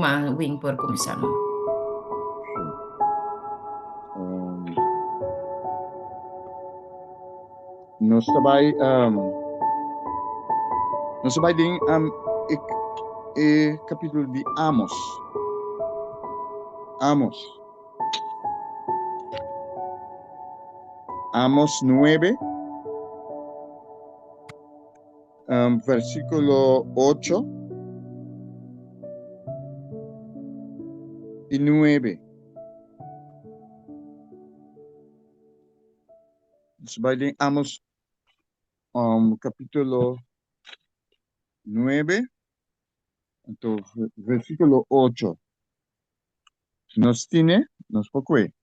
Ruman Wing por kuminsá no. Nos ta bai nos ta bai den e e kapítulo di Amos. Amos. Amos 9, versíkulo 8 i 9. Nos bai den Amos capítulo 9, anto versículo 8. Si nos tine, nos por kue.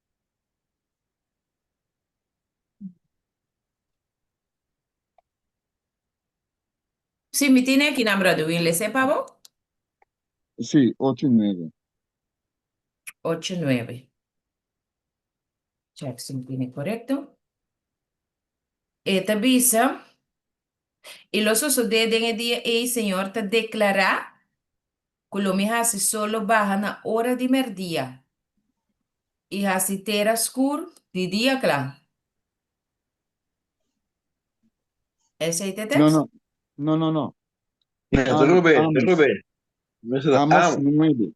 Si, mi tine aki nan, Brother Will, lese pa bo? Si, 8 i 9. 8 i 9. Check si mi tine korekto. E ta bisa, I lo sosodé den e dia ei, Señor ta deklará, ku lo mi hasi solo baha na ora di mèrdia i hasi tera skur di dia kla. Esei ta e No, tekst? no, no, no, no. No, ta Am, Rubén, ta Amos, Rubén. Mester ta Amos Amos. 9.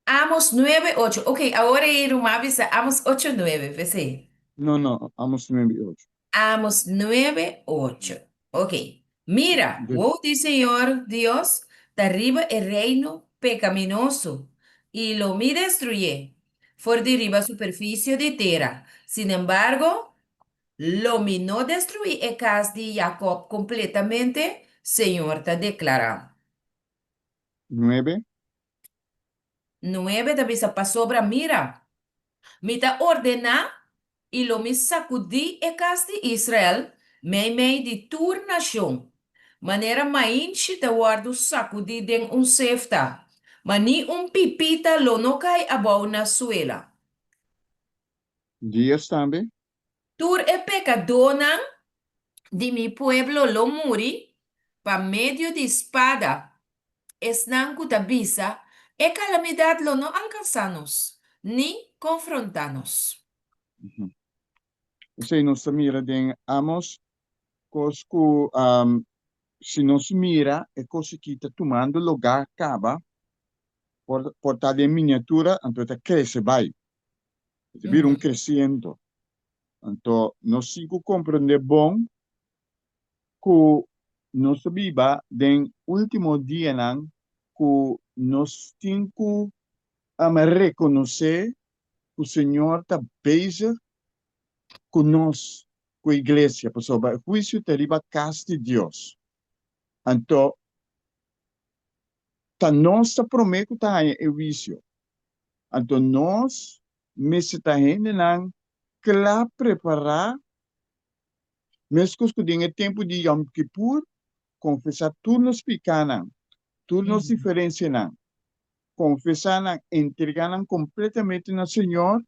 Amos nuebe ocho. Ok, awor ei ruman a bisa Amos ocho nuebe, p'esei. No, no, Amos 9 ocho. Amos nuebe ocho. Ok. Mira, De, wou di Señor Dios ta riba e reino pecaminoso, i lo mi destruyé for di riba superficio di tera. Sin embargo, lo mi no destruí e cas di Jacob completamente, Señor ta declará. 9. Nuebe ta bisa, Pasobra mira, mi ta ordená i lo mi sakudí e kas di Israel meimei di tur nashon, manera mainshi ta wòrdu sakudí den un sefta, ma ni un pipita lo no kai abou na suela. Dies tambe. Tur e pekadónan di mi pueblo lo muri pa medio di spada, esnan ku ta bisa, E kalamidat lo no alkansá nos, ni konfrontá nos. Esei nos ta mira den Amos, kos ku si nos mira e kos aki ta tumando lugá kaba, por por ta den miniatura, anto e ta krese bai. E ta bira un kresiento. Anto nos tin ku komprendé bon ku nos ta biba den último dianan ku nos tin ku rekonosé ku Señor ta bezig ku nos, ku iglesia, pasobra e huisio ta riba kas di Dios. Anto ta nos ta promé ku ta haña e huisio. Anto nos mester ta hendenan kla prepará Meskos ku den e tempu di Yom Kippur, konfesá tur nos pikánan, tur nos diferensianan, konfesá nan, entregá nan kompletamente na Señor,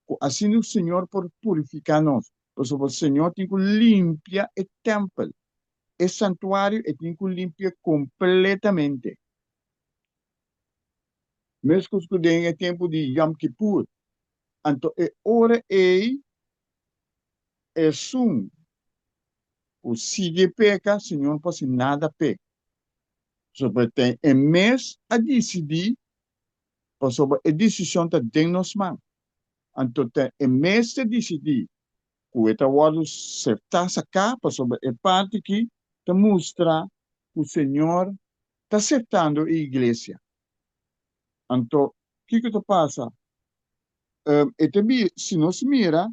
ku asina Señor por purifiká nos. Pasobra Señor tin ku limpia e tèmpel, e santuario e tin ku limpia kompletamente. Meskos ku den e tempu di Yom Kippur. Anto e ora ei Esun ku sigui peka, Señor no por hasi nada p'e. Pasobra ta e mes a disidí, pasobra e desishon ta den nos man. Anto ta e mes ta disidí ku e ta wòrdu septá saká, pasobra e parti aki ta mustra ku Señor ta septando e iglesia. Anto, kiko ta pasa? E ta bi, si nos mira,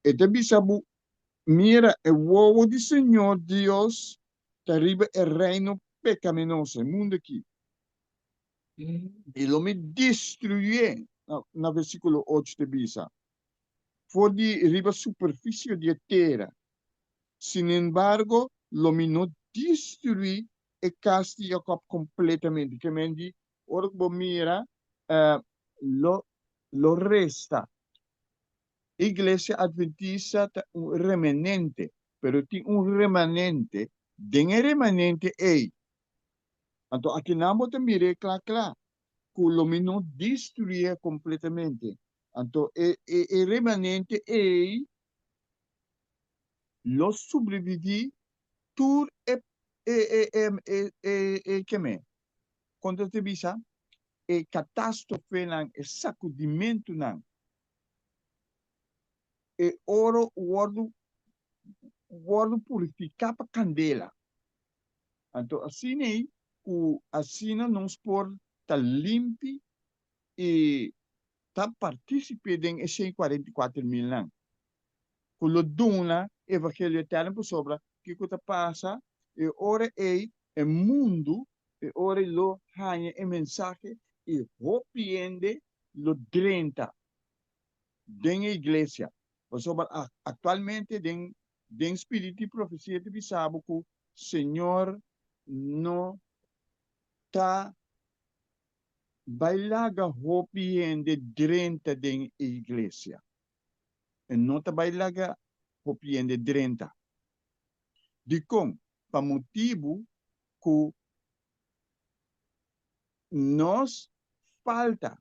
e ta bisa bo, Mira, e wowo di Señor Dios ta riba e reino pecaminoso, e mundo aki, i lo mi destruyé, na versiculo ocho ta bisa, for di riba superficio di e tera. Sinembargo, lo mi no destruí e cas di Jacob completamente. Ke men di, ora ku bo mira, lo lo resta. Iglesia Adventista ta un remanente, pero tin un remanente den e remanente ei. Anto akinan bo ta mir'é kla kla. ku lo mi no destruié kompletamente. Anto e e remanente ei lo sobreviví tur e e e e e e keme, kon ta bisa, e katastrofenan, e sakudimentunan. E oro wòrdu wòrdu purifiká pa kandela. Anto asina ei ku asina nos por ta limpi i ta partísipe den e 144.000 nan ku lo duna evangelio eterno pasobra kiko ta pasa e ora ei e mundu e ora ei lo haña e mensahe i hopi hende lo drenta den e iglesia pasobra aktualmente den Den spiritu di profesia ta bisa bo ku Señor no ta bai laga hopi hende drenta den e iglesia. E no ta bai laga hopi hende drenta. Dikon? Pa motibu ku nos falta,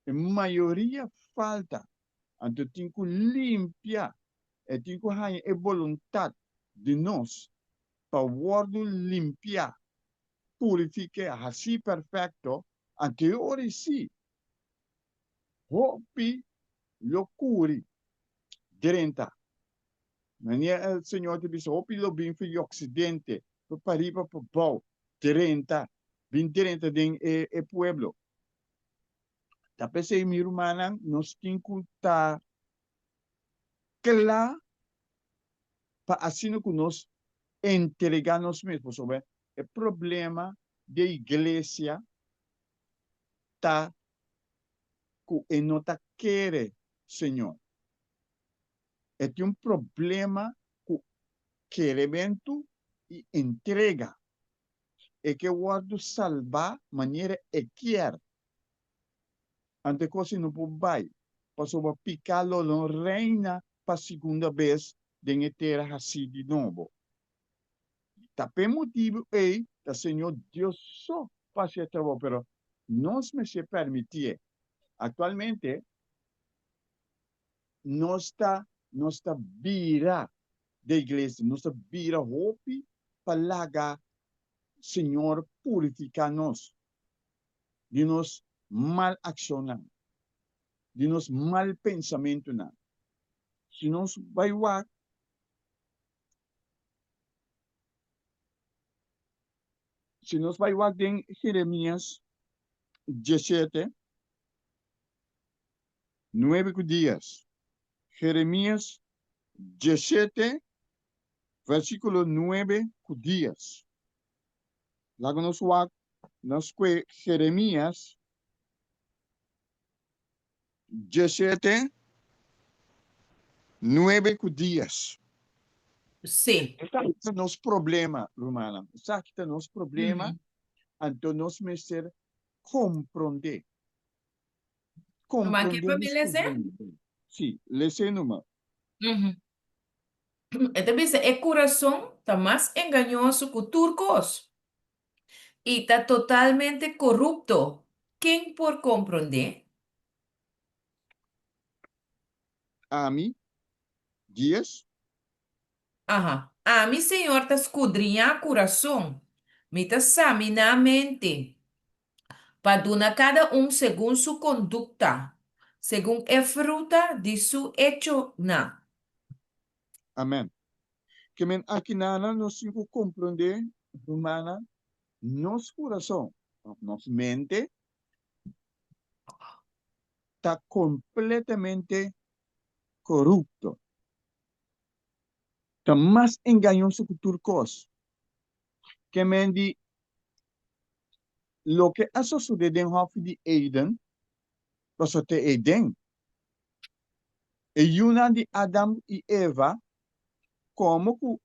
e mayoria falta, anto tin ku limpia E tin ku haña e boluntat di nos pa wòrdu limpiá, purifiké, hasí perfekto, anto e ora ei sí, hopi lo kuri drenta. Manera e Señor ta bisa, hopi lo bin for di oksidente, for pariba pa bou, drenta, bin drenta den e pueblo. Ta p'esei, mi rumannan, nos tin ku ta kla pa asina ku nos entregá nos mes, pasobra e problema di e iglesia ta ku e no ta kere Señor. E tin un problema ku kerementu i entrega. E ke wòrdu salbá manera e kier. Ante kos i no por bai, pasobra piká lo no reina pa segunda bes den e tera hasí di nobo. Ta p'e motibu ei ta Señor Dios so pa hasi e trabou, pero nos mester permitié. Aktualmente nos ta nos ta bira de iglesia, nos ta bira hopi pa laga Señor purifiká nos. di nos mal akshonnan, di nos mal pensamentunan. Si nos bai wak, si nos bai wak den Jeremias diesshete, nuebe ku dies, Jeremias diesshete, versíkulo nuebe ku dies. Laga nos wak nos kue Jeremias diesshete, nuebe ku dies. Sí. Esaki ta nos problema, rumannan. Esaki ta nos problema, anto nos mester komprondé. Ruman, ke Komprondé pa mi nos les'é? problema. Sí, les'é numa. E ta bisa, E kurason ta mas engañoso ku tur kos i ta totalmente korupto, ken por komprondé? Ami, dies. Aha. Ami, Señor, ta skudriñá kurason, mi ta saminá mente, pa duna kada un segun su kondukta, segun e fruta di su echonan. Amen. Ke men akinana nos tin ku komprondé, rumannan, nos kurason, òf nos mente, ta kompletamente korupto. Ta mas engañoso ku tur kos. Ke men di loke a sosodé den hòfi di Eden, pasobra te Eden E yunan di Adam i Eva, komo ku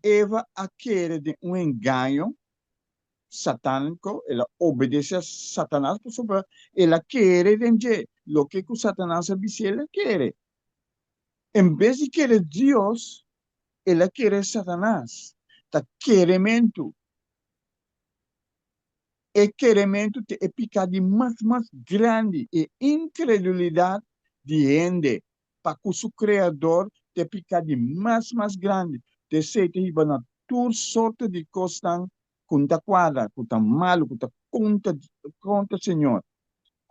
Eva a kere den un engaño satániko, el a obedesé a Satanas pasobra el a kere den dje. Loke ku Satanas a bis'é, el a kere. En bes di kere Dios, el a kere Satanas. Ta kerementu. E kerementu ta e piká di mas mas grandi, e inkredulidat di hende pa ku su Kreador ta e piká di mas mas grandi. Ta esei ta hiba na tur sorto di kosnan ku no ta kuadra, ku ta malu, ku ta kontra kontra Señor.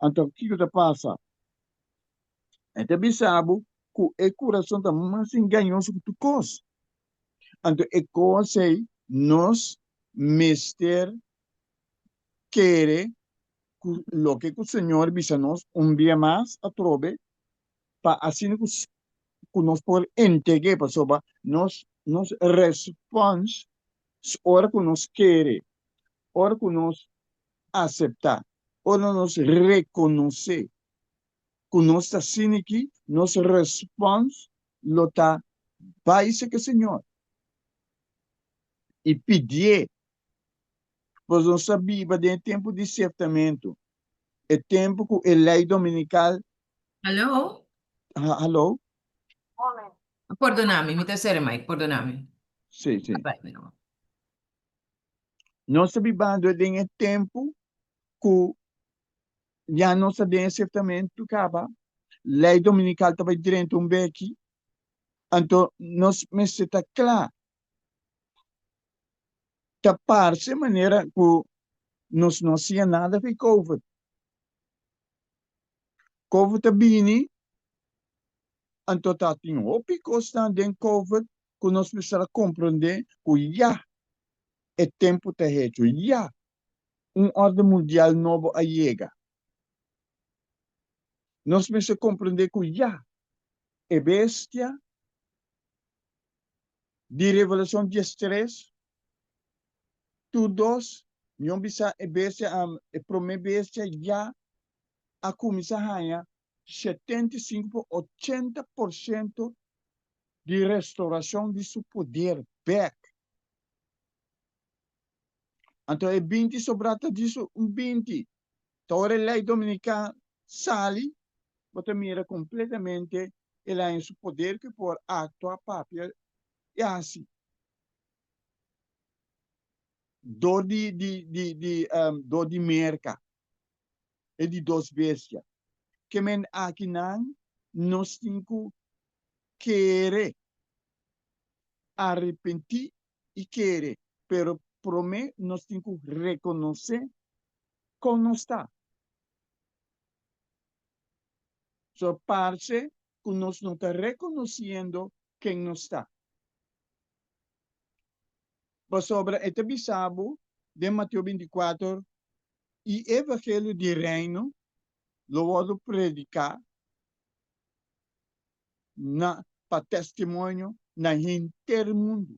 Anto kiko ta pasa? E ta bisa bo ku e kurason ta mas engañoso ku tur kos. Anto e kos ei nos mester kere ku loke ku Señor bisa nos un bia mas atrobe pa asina ku ku nos por entreg'é pasobra nos nos respons ora ku nos kere, ora ku nos aseptá, ora nos rekonosé ku nos ta asina aki, nos respons lo ta bai seke Señor i pidié. Pues nos a biba den e tempu di seftamentu, e tempu ku e lei dominikal. Hallo? Hallo? Pordona mi, mi ta sere mic, pordona mi. Sí, sí. Bai, mi ruman. Nos ta bibando den e tempu ku ya nos ta den e seftamentu kaba, lei dominikal ta bai drenta un beki, anto nos mester ta kla. Ta parse manera ku nos no hasiña nada fi covid. Covid ta bini, anto ta tin hopi kosnan den covid ku nos mester a komprondé ku ya e tempu ta hecho, ya un orde mundial nobo a yega. Nos mester komprondé ku ya e bestia Di Revelashon 13, tur dos, ñon bisa e bestia, e promé bestia ya a kuminsá haña 75 por 80% di restorashon di su poder bèk. Anto e 20 sobrá ta di su un 20. Ta ora e lei dominiká sali, bo ta mira kompletamente el a haña su poder ku e por aktua, papia i hasi. Dor di di di di dor di Merka, e di dos bestia. Ke men akinan nos tin ku kere, arepentí i kere, pero promé nos tin ku rekonosé kon nos ta. So parse ku nos no ta rekonosiendo ken nos ta. Pasobra e ta bisa bo den Mateo 24, I e evangelio di reino lo wòrdu prediká na pa testimonio na henter mundu,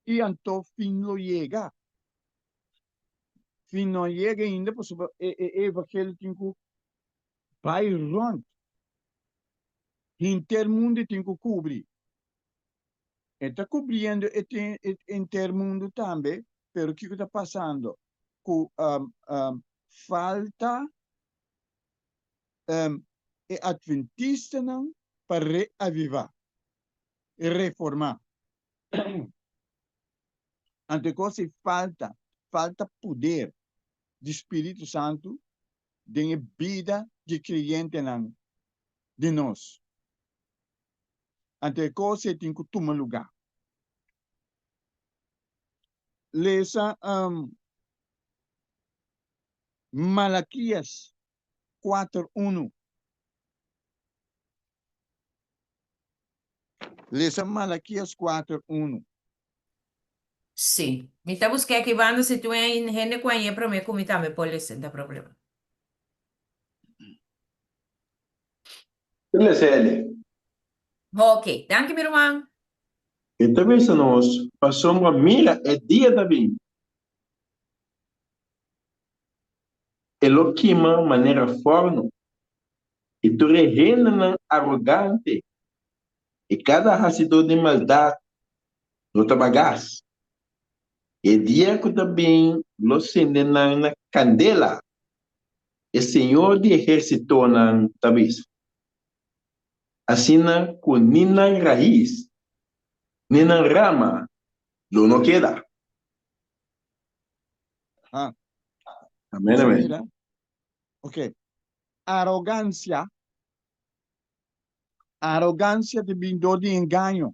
i anto fin lo yega. Fin no a yega ainda pasobra e evangelio tin ku bai rònt. Henter mundu tin ku kubri. E ta kubriendo e henter mundu tambe, pero kiko ta pasando? Ku falta e atventistanan pa reavivá, reformá. Anto e kos ei falta, falta poder di Spiritu Santu den e bida di kreyentenan di nos. Anto e kos ei tin ku tuma lugá. Lesa Malakias 4:1. Lesa Malakias 4:1. Sí. Mi ta buska aki banda si tu en hende ku añe prome ku mi tambe por lesa, no ta problema. Te lesa ele. Ok, danki mi ruman. E ta bisa nos, Pasobra mira, e dia ta bin. E lo kima manera fòrnu, i tur e hendenan arogante i kada hasidó di maldat lo ta bagas. E dia ku ta bin lo sende nan na kandela, e Señor di ehérsitonan ta bisa, asina ku ni nan rais ni nan rama lo no keda. Ha. Amen, amen. Mira. Ok. Arogancia. Arogancia ta bin dor di engaño.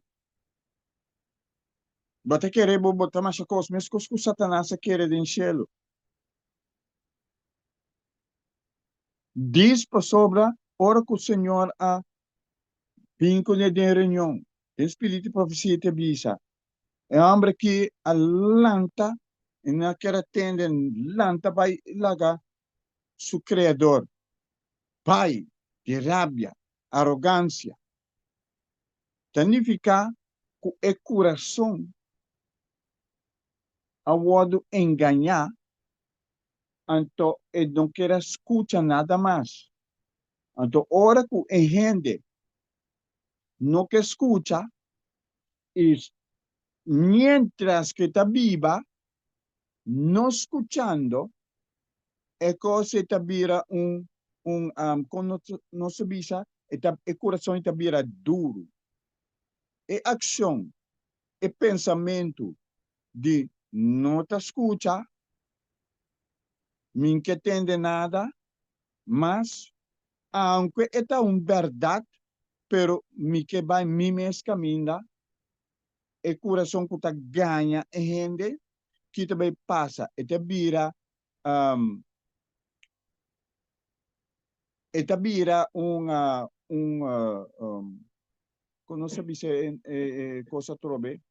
Bo ta kere bo bo ta masha kos, meskos ku Satanas a kere den shelu. Dis pasobra ora ku Señor a bin kuné den reunion, den spiritu di profesia ta bisa, E homber aki a lanta, e no a kere tende, lanta bai laga su Creador bai di rabia, arogancia. Ta nifica cu e curason a wordo engaña, anto e no kier a scucha nada mas. Anto ora cu e hende no ke scucha, y mientras cu e ta biba no scuchando, e cos e ta bira un, un, con nos ta bisa, e ta, e curason e ta bira duro. E accion, e pensamento di no ta scucha, mi n'ke tende nada mas, aunke e ta un berdad, pero mi ke bai mi mes caminda, e curason cu ta gaña e hende, ki ta bay pasa? E ta bira, e ta bira un, un, con nos ta bisa e cos atrobe?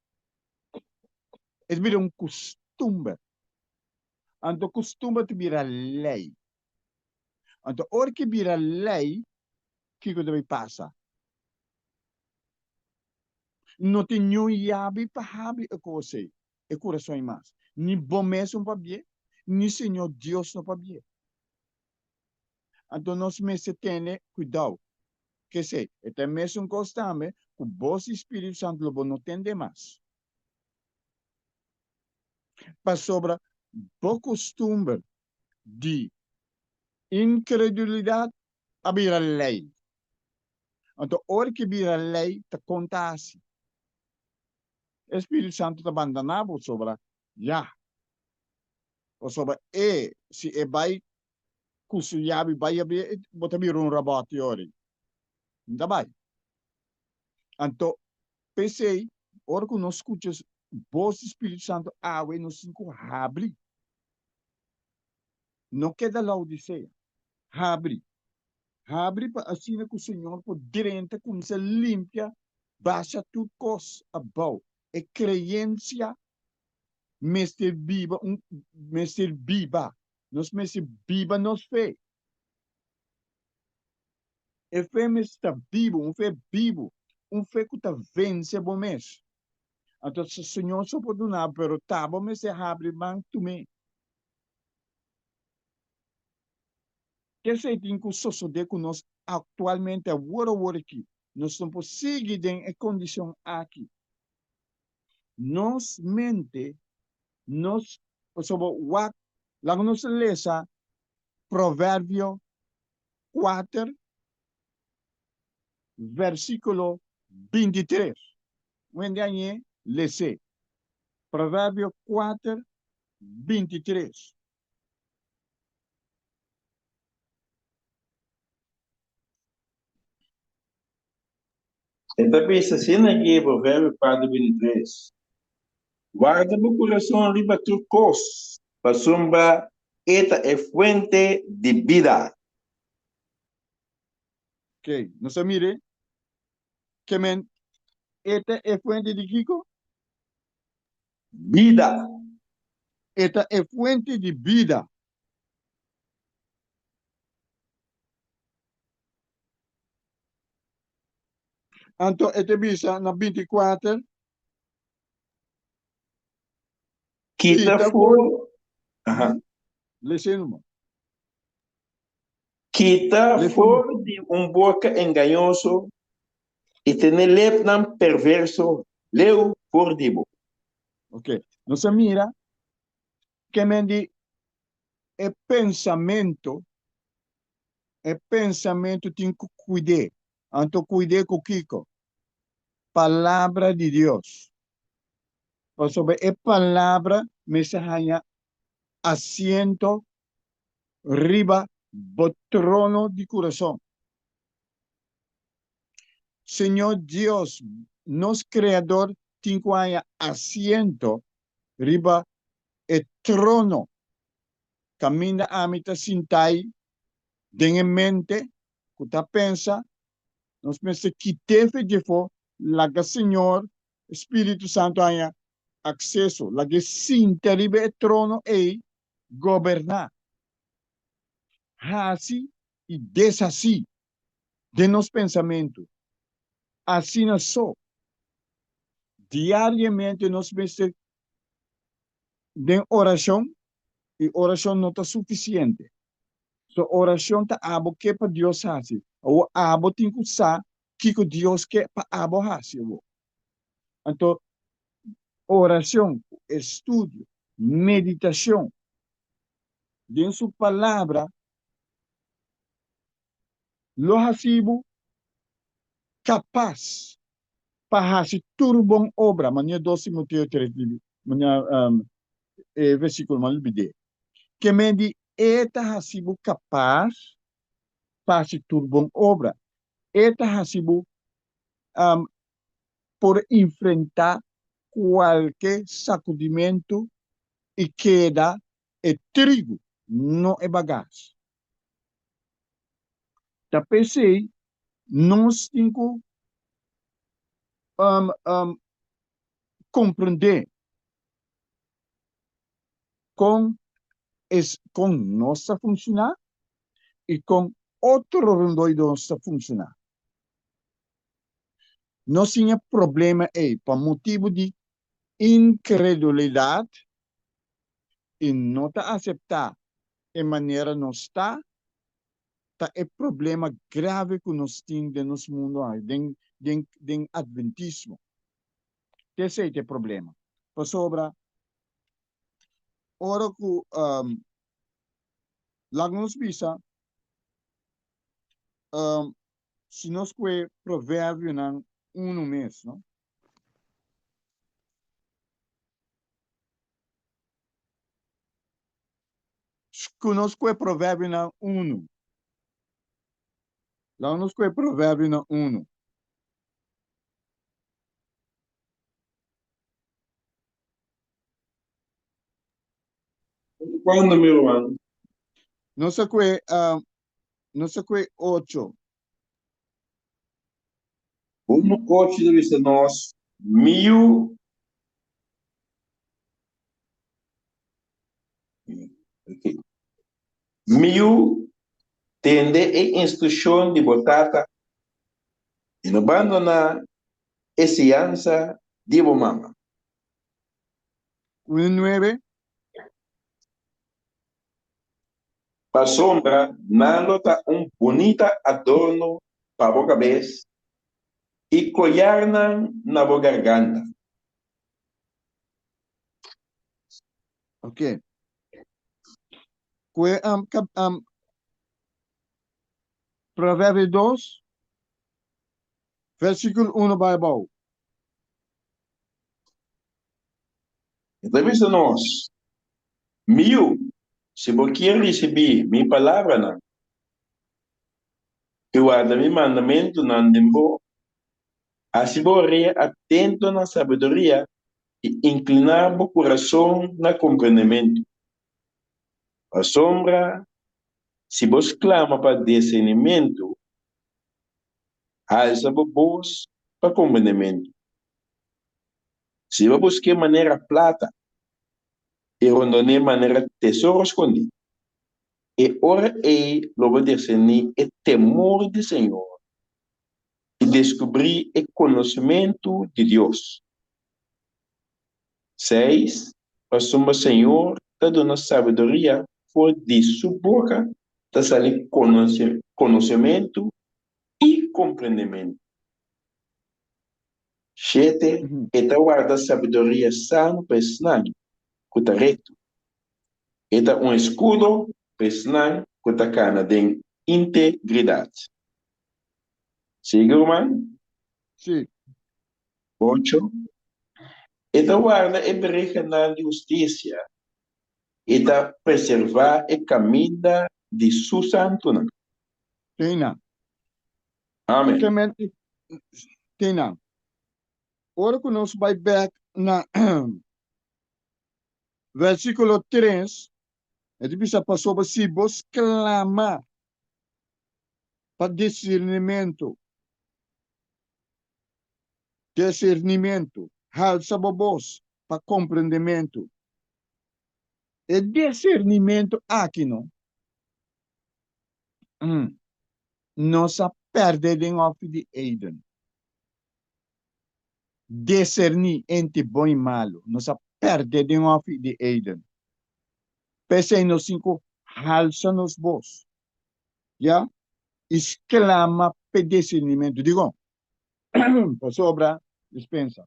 E ta bira un custumber. Anto custumber ta bira ley. Anto ora ki bira ley, kiko ta bay pasa? No tin niun yabi pa habri e kos ei, e kurason ei mas. Ni bo mes no pabia, ni Señor Dios no pabia. Anto nos mester tene kuidou. Kesei, e ta e mesun kos tambe ku bos di Spiritu Santu lo bo no tende mas. Pasobra bo kustumber di inkredulidat a bira lei. Anto ora ki bira lei ta konta hasi. E Spiritu Santu ta bandoná bo sobra ya. Pasobra e si e bai ku su yabi bai yabri bo ta bira un robòt yori. N ta bai. Anto p'esei ora ku nos skucha bos di Spiritu Santu awe nos tin ku habri. No keda Laodisea. Habri. Habri pa asina ku Señor por drenta kuminsá limpia basha tur kos abou. E kreensia mester biba un mester biba. Nos mester biba nos fe. E fe mester ta bibu, un fe bibu, un fe ku ta vense bo mes. Anto Señor so por duna bo, pero ta bo mester habri man tum'é. Kesey tin ku sosodé ku nos aktualmente awor awor aki. Nos no por sigui den e kondishon aki. Nos mente, nos, pasobra wak, laga nos lesa Proverbio kuater, versíkulo 23. Wende añ'é les'é. Proverbio kuater, 23. E ta bisa asina aki Proverbio 4, 23, Warda bo kurason riba tur kos, pasobra e ta e fuente di bida. Ok, nos a mira ke men e ta e fuente di kiko? Bida. E ta e fuente di bida. Anto e ta bisa na 24. Kita for. Aha. Lese numa. Kita for di un boka engañoso i tene lepnan perverso leu for di bo. Ok, nos a mira ke men di e pensamento, e pensamento tin ku kuid'é. Anto kuid'é ku kiko? Palabra di Dios. Pasobra e palabra mester haña asiento. riba bo trono di kurason. Señor Dios, nos Kreador, tin ku haña asiento riba e trono kaminda ami ta sintai den e mente ku ta pensa. Nos mester kit'é fe djefó, laga Señor Spiritu Santu haña akseso, lag'é sinta riba e trono ei, goberná, hasi i deshasí den nos pensamentu. Asina so, diariamente nos mester den orashon, i orashon no ta sufisiente. So orashon ta abo ke pa Dios hasi. Awor abo tin ku sa kiko Dios ke pa abo hasi awor. Anto orashon, estudio, meditashon den su palabra lo hasi bo kapas pa hasi tur bon obra, manera dos Timoteo tres di manera e versíkulo mi a lubid'é. Ke men di e ta hasi bo kapas pa hasi tur bon obra. E ta hasi bo por enfrentá kualke sakudimentu i keda e trigu, no e bagas. Ta p'esei nos tin ku komprendé kon es kon nos ta funshoná i kon otro rondó di nos ta funshoná. Nos tin e problema ei pa motibu di inkredulidat i no ta aseptá e manera nos ta, ta e problema grave ku nos tin den nos mundu awe, den den den adventismo. Ta esei ta e problema. Pasobra ora ku laga nos bisa si nos kue Proverbionan unu mes, no? Ku nos kue Proverbionan unu. Laga nos kue Proverbionan unu. Kua numero wan? Nos a kue, nos a kue ocho. Un ocho ta bisa nos, Mi yu. Mi yu, tende e instrukshon di bo tata i no bandoná e siñansa di bo mama. Un nuebe. Pasobra nan lo ta un bunita adorno pa bo kabes i koyarnan na bo garganta. Ok. Kue Proverbio dos, versíkulo uno bai abou. E ta bisa nos, Mi yu, si bo kier risibí mi palabranan i warda mi mandamentunan den bo, hasi bo orea atento na sabiduria i inkliná bo kurason na komprendementu. Pasobra si bo sklama pa disernimentu, halsa bo bos pa komprendementu. Si bo busk'é manera plata i rondon'é manera tesoro skondí, e ora ei lo bo diserní e temor di Señor i deskubrí e konosementu di Dios. Seis, Pasobra Señor ta duna sabiduria, for di su boka ta sali konosementu i komprendementu. Shete, E ta warda sabiduria sano pa esnan ku ta rekto. E ta un eskudo pa esnan ku ta kana den integridat. Sigui, ruman? Sí. Ocho, E ta warda e berehanan di hustisia. I ta preservá e kaminda di su santunan. Tina. Amen. Kemen Tina. Ora ku nos bai bèk na versíkulo 3, e ta bisa, Pasobra si bo sklama pa disirnimentu, disirnimentu, halsa bo bos pa komprendementu. E disirnimentu aki no, nos a pèrdè den hòfi di Eden. Diserní entre bon i malu, nos a pèrdè den hòfi di Eden. P'esei nos tin ku halsa nos bos, ya, i sklama p'e disernimentu. Dikon? Pasobra, dispensa,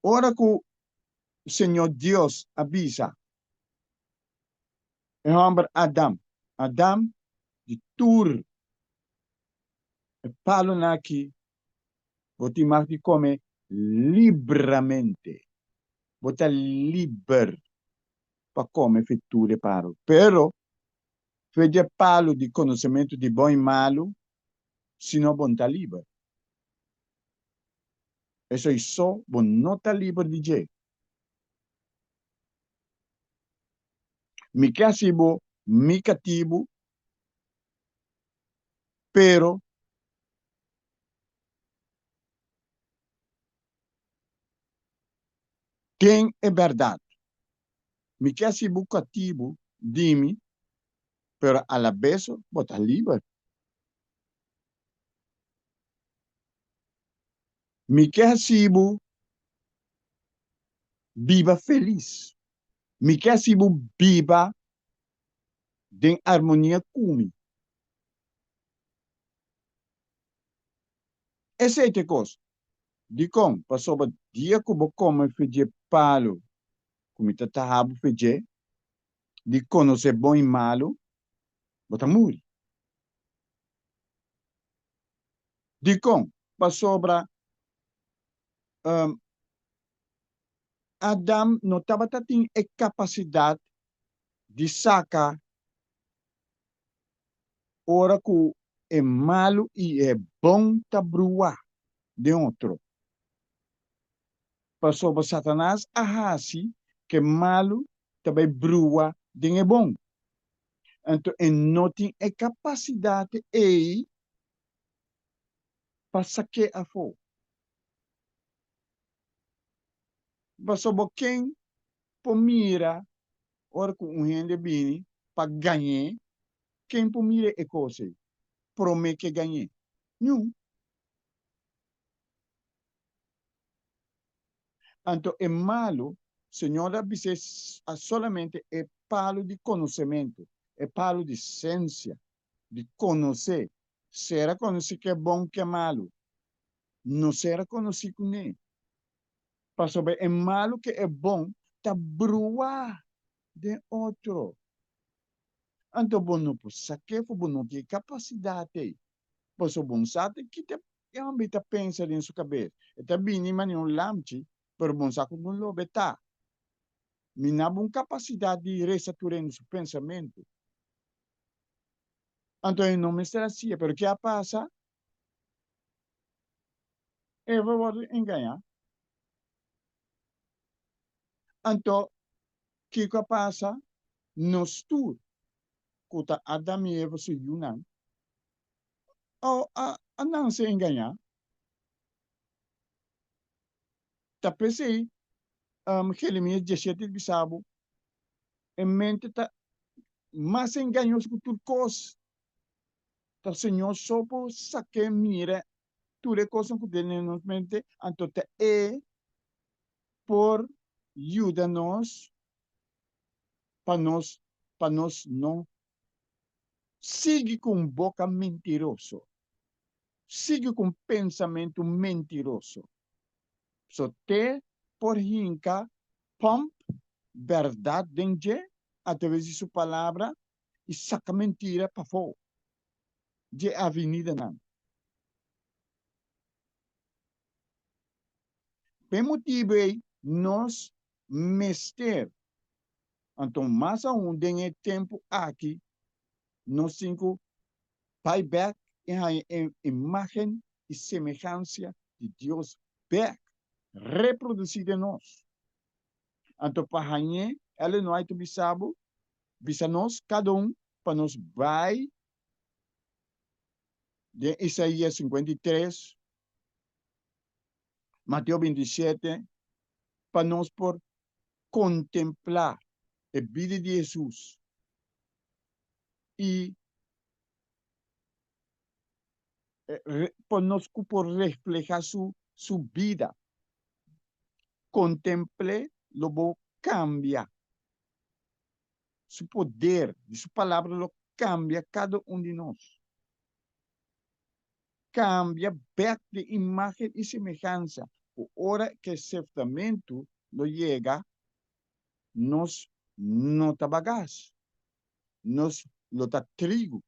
ora ku Señor Dios a bisa e hòmber Adam, Adam, di tur e palunan aki bo tin mag di kome libramente. Bo ta liber pa kome fe tur e palu. Pero, fe dje palu di konosementu di bon i malu, si no bo no ta liber. Esei so bo no ta liber di dje. Mi ke hasi bo mi katibu, pero den e bèrdat. Mi ke hasi bo katibu di mi, pero alabes bo ta liber. Mi ke hasi bo biba felis. Mi ke hasi bo biba den armonia ku mi. Esei ta e kos. Dikon? Pasobra dia ku bo kome fe dje palu ku mi ta taha bo fe dje, di konosé bon i malu, bo ta muri. Dikon? Pasobra Adam no tabata tin e kapasidat di saka ora ku e malu i e bon ta bruá den otro. Pasobra Satanas a hasi ku e malu ta bai brua den e bon. Anto e no tin e kapasidat ei pa sak'é afó. Pasobra ken por mira ora ku un hende bini pa gañ'é? Ken por mira e kos ei promé ku e gañ'é? Niun. Anto e malu, Señor a bis'é solamente e palu di konosementu, e palu di sensia, di konosé. Sera konosí ke bon ke malu. No sera konosí kuné. Pasobra e malu ke e bon ta bruá den otro. Anto bo no por sak'é for bo no tin e kapasidat ei. Pasobra bo no sa ta kita e homber ta pensa den su kabes. E ta bini manera un lamchi, pero bo no sa kon un lobo e ta. Mi na bo un kapasidat di resa tur hende su pensamentu. Anto e no mester haci'e, pero ke a pasa? Eva wordo engañá. Anto, kiko a pasa? Nos tur, ku ta Adam i Eva su yunan, a a nanse engañá. Ta p'esei, Jeremias diesshete ta bisa bo, E mente ta mas engañoso ku tur kos. Ta Señor so por sak'é mira tur e kosnan ku tin den nos mente, anto ta E por yuda nos pa nos pa nos no sigui ku un boka mentiroso, sigui ku un pensamentu mentiroso. So te por hinka pump bèrdat den dje atraves di su Palabra i saka mentira pafó dje avenidanan. P'e motibu ei nos mester. Anto mas aun den e tempu aki nos tin ku bai bèk i haña e imágen i semehansia di Dios bèk reprodusí den nos. Anto pa hañ'é, Ellen White ta bisa bo, bisa nos kada un pa nos bai den Isaías 53, Mateo 27, pa nos por kontemplá e bida di Hesus i pa nos ku por reflehá su su bida. Kontempl'é lo bo kambia. Su poder di su palabra lo kambia kada un di nos. Kambia bèk den imágen i semehansa ku ora ku e seftamentu lo yega, nos no ta bagas, nos lo ta trigu.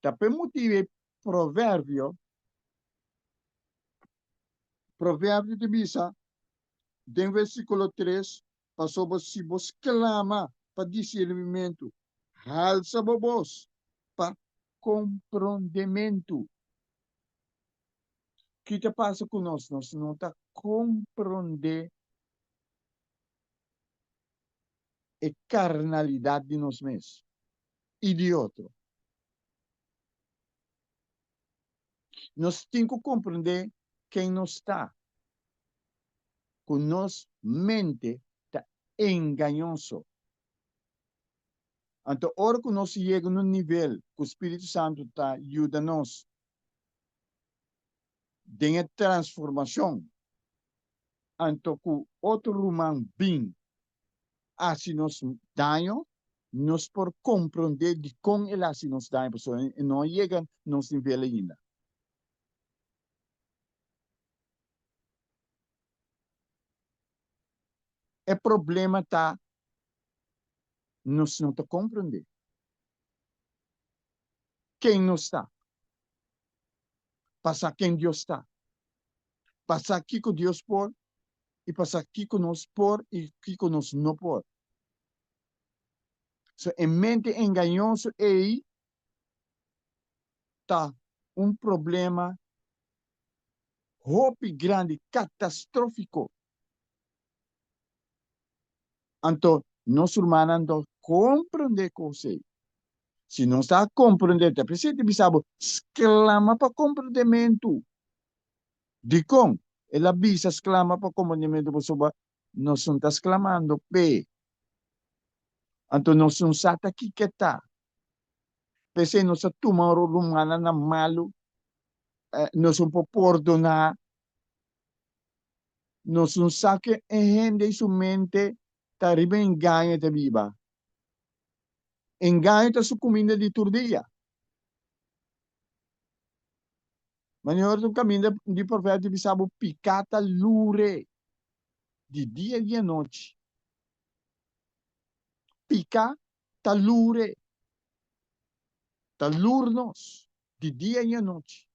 Ta p'e motibu ei Proverbio, Proverbio ta bisa den versíkulo tres, Pasobra si bo sklama pa disirnimentu, halsa bo bos pa komprondementu. Ki ta pasa ku nos? Nos no ta komprondé e karnalidat di nos mes i di otro. Nos tin ku komprondé ken nos ta, ku nos mente ta engañoso. Anto ora ku nos yega na un nivel ku Spiritu Santu ta yuda nos den e transformashon, anto ku otro ruman bin hasi nos daño, nos por komprondé dikon el hasi nos daño, pasobra e no a yega nos nivel ainda. E problema ta nos no ta komprondé ken nos ta, pa sa ken Dios ta, pa sa kiko Dios por i pa sa kiko nos por i kiko nos no por. So e mente engañoso ei ta un problema hopi grandi, catastrófico. Anto nos rumannan ta comprende cos ei. Si nos ta comprende, ta p'esei ta bisa bo, sclama pa comprendementu. Dikon el a bisa sclama pa comprendementu? Pasobra nos no ta sclamando p'e. Anto nos no sa ta kiko e ta. P'esei nos ta tuma rumannan na malu, nos no por pordoná. Nos no sa ke e hende i su mente ta riba engaño e ta biba. Engaño ta su kuminda di tur dia. Manera ora un kaminda di profeta ta bisa bo piká ta lure di dia i di anochi. Piká ta lure, ta lur nos di dia i anochi.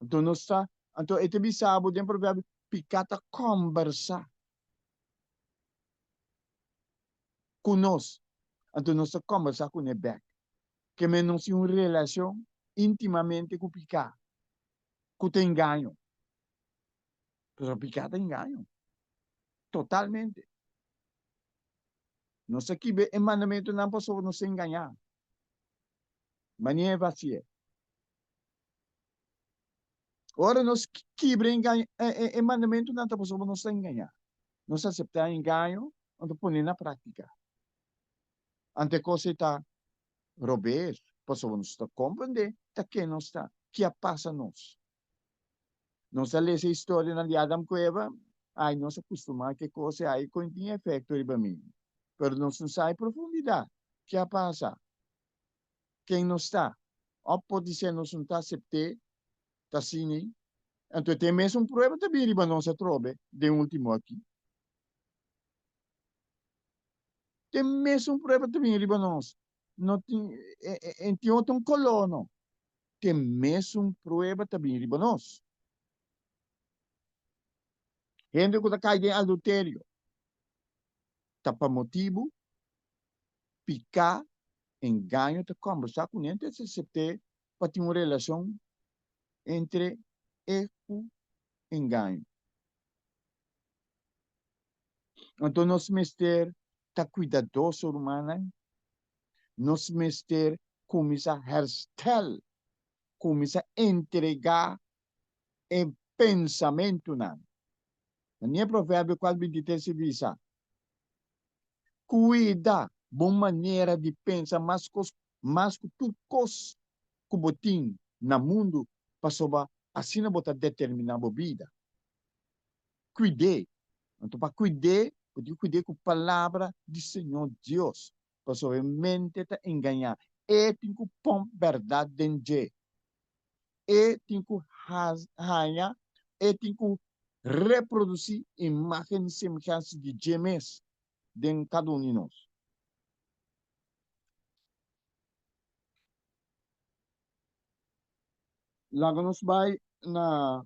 Anto nos ta, anto e ta bisa bo den proverbio, piká ta kòmbersá ku nos. Anto nos ta kòmbersá kuné bèk. Ke men nos tin un relashon íntimamente ku piká, ku ta engaño. Pasobra piká ta engaño, totalmente. Nos ta kibra e mandamentunan pasobra nos ta engañá. Manera e hasié. Ora nos kibra e mandamentunan ta pasobra nos ta engañá. Nos aseptá engaño, anto pone na práktika. Anto e kos ei ta robes, pasobra nos ta komprendé ta ken nos ta, ke a pasa nos. Nos a lesa e historianan di Adam ku Eva, ai nos a kustumá ku e kos ei, ai kon tin efekto riba mi. Pero nos no sa e profundidat, ke a pasa, ken nos ta. Òf podisé nos no ta asept'é, ta asina ei. Anto e tin e mesun prueba ta bin riba nos atrobe den último aki. Te mesun prueba ta bin riba nos. No tin, e tin otro un koló no. Te mesun prueba ta bin riba nos. Hende ku ta kai den adulterio ta pa motibu piká, engaño ta kòmbersá ku nan ta asept'é pa tin un relashon entre e ku engaño. Anto nos mester ta kuidadoso, rumannan. Nos mester kuminsá herstel, kuminsá entregá e pensamentunan. Manera Proverbio kual bintitres ta bisa, Kuida bo manera di pensa mas kos mas ku tur kos ku bo tin na mundu, pasobra asina bo ta determiná bo bida. Kuid'é. Anto pa kuid'é, bo tin ku kuid'é ku palabra di Señor Dios, pasobra e mente ta engañá. E tin ku pòmp bèrdat den dje. E tin ku haña, e tin ku reprodusí imágen i semehansa di dje mes den kada un di nos. Laga nos bai na.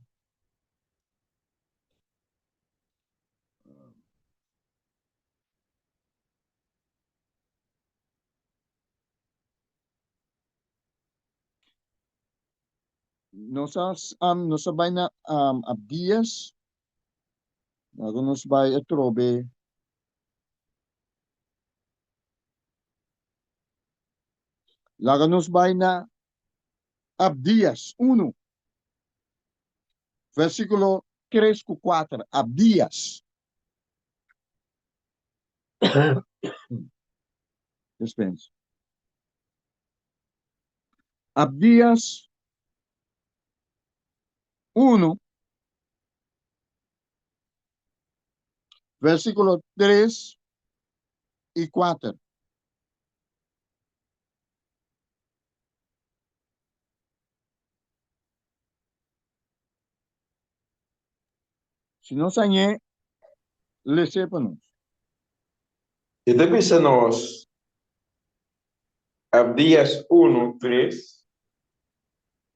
Nos a, um, nos a bai na um, Abdias. Laga nos bai atrobe. Laga nos bai na Abdias 1, versíkulo 3 ku 4. Abdias. Dispensa. Abdias 1, versíkulo 3 i 4. Si nos hañ'é, les'é pa nos. E ta bisa nos, Abdias unu, tres,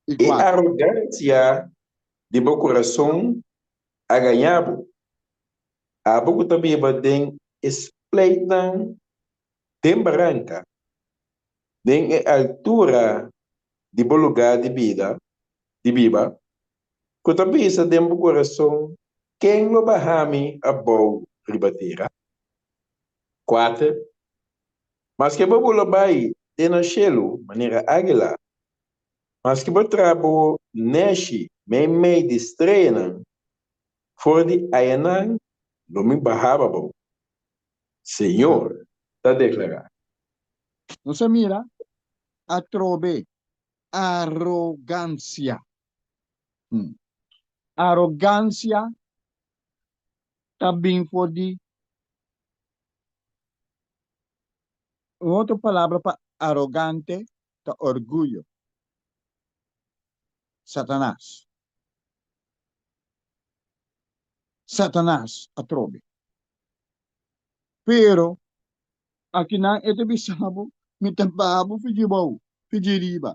I E kuater. arogansia di bo kurason a gañá bo, abo ku ta biba den e spleitnan den baranka, den e altura di bo lugá di bida, di biba, ku ta bisa den bo kurason, Ken lo baha mi abou riba tera? Kuater, Maske bo bula bai te na shelu manera águila, maske bo traha bo nèshi meimei di streanan, for di ayanan lo mi baha abou, Señor ta deklará. Nos a mira atrobe arogansia. Arogansia ta bin for di un otro palabra pa arogante ta orguyo. Satanas. Satanas atrobe. Pero akinan e ta bisa bo, mi ta baha bo fidji bou, fidji riba.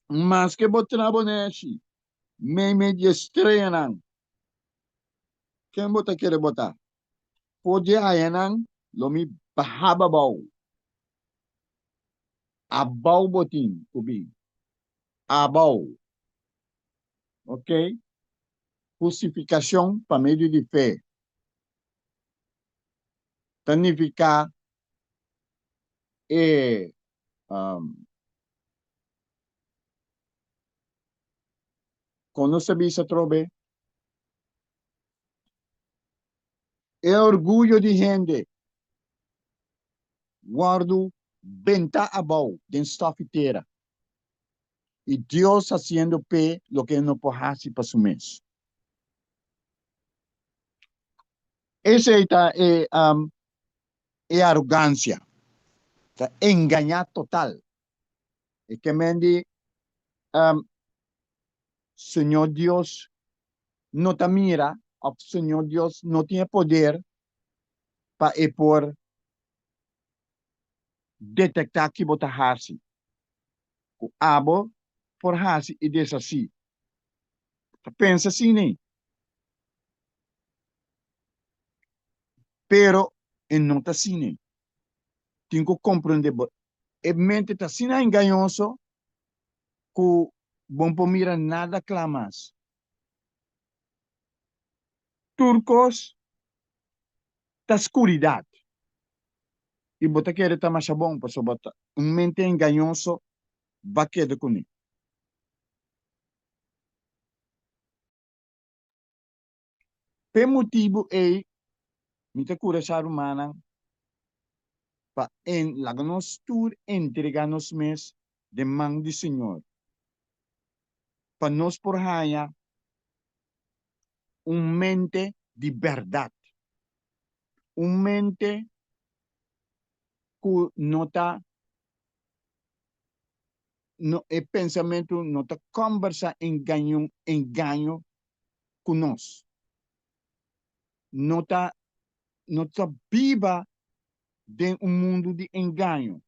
Maske bo tra bo neshi meimei di e streanan, ken bo ta kere bo ta? For di ayanan lo mi baha bo abou. Abou bo tin ku bin. Abou. Ok? Hustifikashon pa medio di fe ta nifiká e kon nos ta bisa atrobe? E orguyo di hende wòrdu bentá abou den stòf i tera, i Dios hasiendo p'e loke e no por hasi pa su mes. Esei ta e e arogansia, ta engañá total. E ke men di Señor Dios no ta mira òf Señor Dios no tin e poder pa e por detektá ki bo ta hasi, ku abo por hasi i deshasí. Ta pensa asina ei. Pero e no ta asina ei. Tin ku komprendé bo e mente ta asina engañoso ku bo no por mira nada kla mas. Tur kos ta skuridat i bo ta kere ta masha bon pasobra ta un mente engañoso ba keda kuné. P'e motibu ei mi ta kurashá rumannan pa en laga nos tur entregá nos mes den man di Señor, pa nos por haña un mente di bèrdat, un mente ku no ta no e pensamentu no ta kòmbersá engaño engaño ku nos. No ta no ta biba den un mundu di engaño.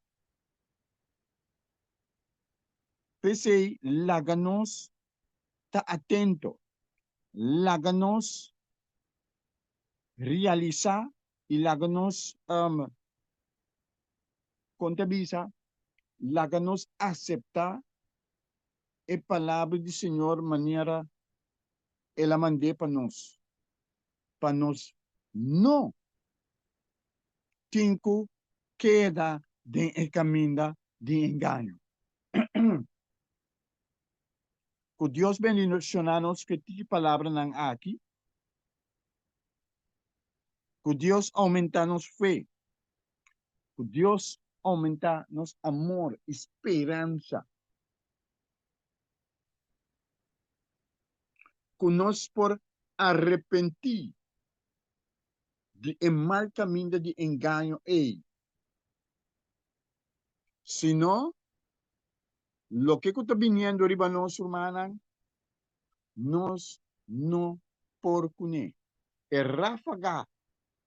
P'esei laga nos ta atento, laga nos realisá i laga nos kon ta bisa, laga nos aseptá e palabra di Señor manera El a mand'é pa nos, pa nos no tin ku keda den e kaminda di engaño. Ku Dios bendishoná nos ku e tiki palabranan aki. Ku Dios oumentá nos fe. Ku Dios oumentá nos amor i speransa. Ku nos por arepentí di e mal kaminda di engaño ei. Si no, loke ku ta biniendo riba nos, rumannan, nos no por kuné. E ráfaga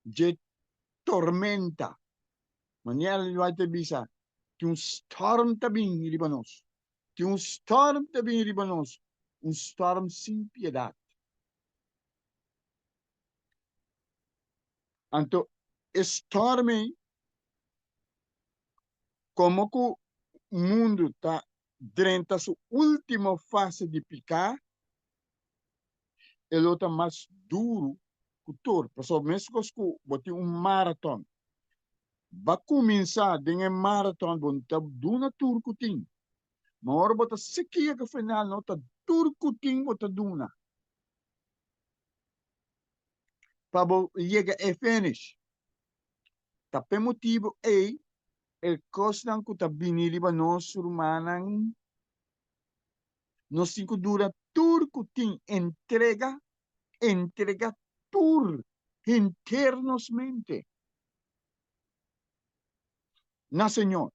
dje tormenta, manera Ellen White ta bisa, tin un storm ta bini riba nos. Tin un storm ta bini riba nos, un storm sin piedad. Anto e storm ei, como cu mundu ta drenta su ultimo fase di pica, e lo ta mas duru cu tur. Pasobra mescos cu bo tin un maraton, Ba kuminsá den e maraton bo no ta duna tur ku tin. Ma ora bo ta sikia ku final no ta tur ku tin bo ta duna pa bo yega e finish. Ta p'e motibu ei e kosnan ku ta bini riba nos rumannan nos tin ku duna tur ku tin, entrega, entrega tur henter nos mente. Na Señor.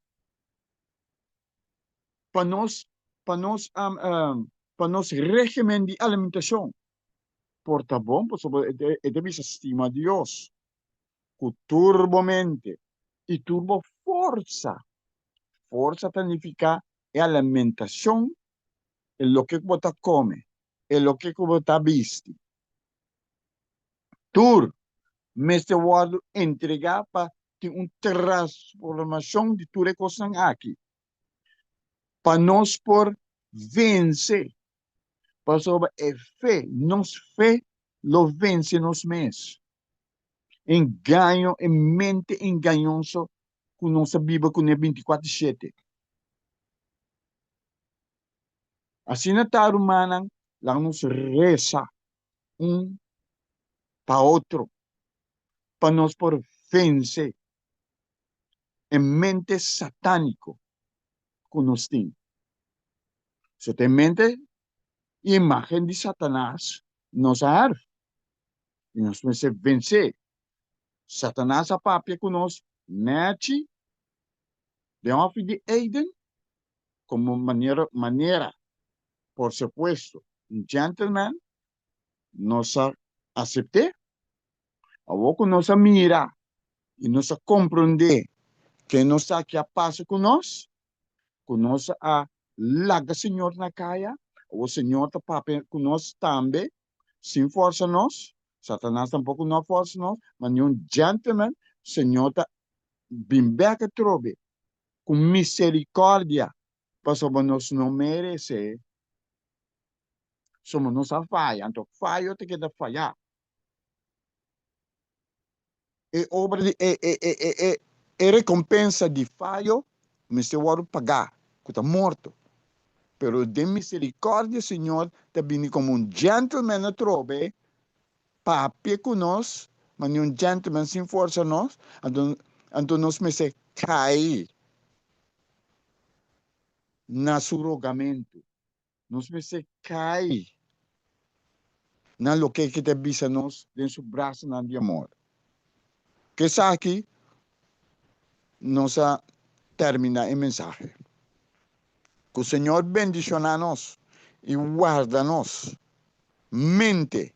Pa nos, pa nos, pa nos regimen di alimentacion por ta bon, pasobra e ta bisa stima Dios cu tur bo mente y tur bo forsa. Forsa ta nifica e alimentacion, e loke cu bo ta come, e loke cu bo ta bisti. Tur mester wòrdu entregá pa tin un transformashon di tur e kosnan aki, pa nos por vense, pasobra e fe, nos fe lo vense nos mes. Engaño, e mente engañoso ku nos a biba kuné bintikuater shete. Asina ta, rumannan, laga nos resa un pa otro pa nos por vence e mente satánico cu nos tin. So ta e mente y imagen di Satanas nos a herf y nos mester vence. Satanas a papia cu nos nechi den hofi di Eden como manera, manera por supuesto, un gentleman, nos a acept'é. Awor cu nos a mira y nos a comprende ke nos sa ke a pasa cu nos, cu nos a laga Señor na caya, awor Señor ta papia cu nos tambe, sin forsa nos. Satanas tampoko no a forsa nos, ma ni un gentleman, Señor ta bin bek atrobe ku misericordia, pasobra nos no merece, somo nos a faya, anto fayo ta keda faya. E obra di e e e e e e recompensa di fayo mester wòrdu pagá, ku ta morto. Pero den misericordia Señor ta bini komo un gentleman atrobe papia ku nos, ma ni un gentleman sin forsa nos, anto anto nos mester kai na su rogamentu. Nos mester kai na loke ke ta bisa nos den su brasanan di amor. Ku esaki nos a terminá e mensahe. Ku Señor bendishoná nos i warda nos mente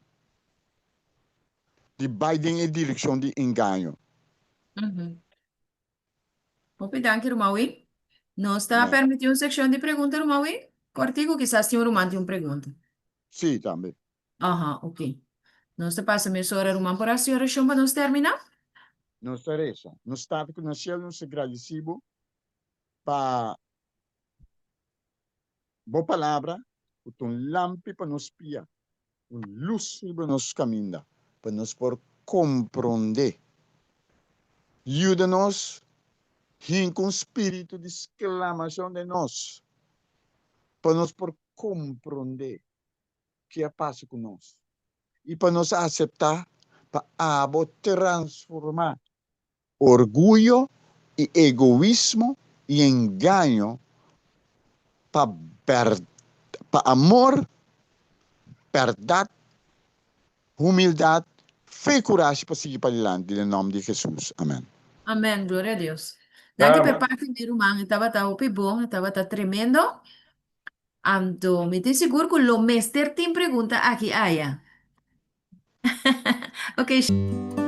di bai den e direkshon di engaño. Hopi danki ruman Win. Nos ta Amén. permití un sekshon di pregunta ruman Win? Kòrtiku kisas tin un ruman tin un pregunta. Sí, tambe. Aha, ok. Nos ta pasa mesora ruman por hasi orashon pa nos terminá. Nos ta resa. Nos Tata ku na shelu, nos ta gradisí bo pa bo palabra ku ta un lampi pa nos pia, un lus riba nos kaminda, pa nos por komprondé. Yuda nos hinka un spiritu di sklamashon den nos, pa nos por komprondé ki a pasa ku nos i pa nos aseptá pa abo transformá orguyo i egoismo i engaño pa pa amor, bèrdat, humildat, fe i kurashi pa sigui padilanti den nòmber di Hesus. Amèn. Amèn, gloria a Dios. Danki pa e Amen. parti mi ruman, e tabata hopi bon, e tabata tremendo. Anto mi tin sigur ku lo mester tin pregunta aki aya. Ok.